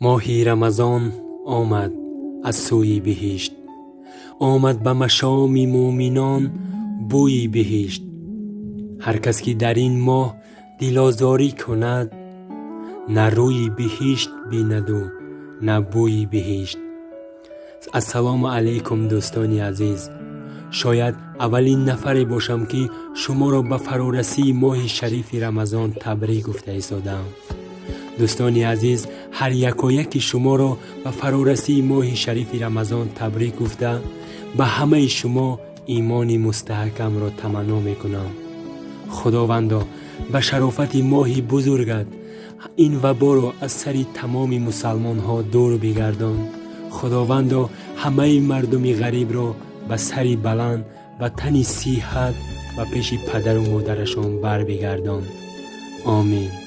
Моҳи Рамазон омад аз сӯи биҳишт, омад ба машоми мӯъминон бӯи биҳишт. Ҳар кас ки дар ин моҳ дилозорӣ кунад, на рӯи биҳишт бинаду на бӯи биҳишт. Ассалому алайкум, дӯстони азиз. Шояд аввалин нафаре бошам, ки шуморо ба фарорасии моҳи шарифи Рамазон табрик гуфта истодаам. Дӯстони азиз, ҳар якояки шуморо ба фарорасии моҳи шарифи Рамазон табрик гуфта, ба ҳамаи шумо имони мустаҳкамро таманно мекунам. Худовандо, ба шарофати моҳи бузургат ин ваборо аз сари тамоми мусалмонҳо дур бигардон. Худовандо, ҳамаи мардуми ғарибро ба сари баланд, ба тани сиҳат, ба пеши падару модарашон барбигардон. Омин.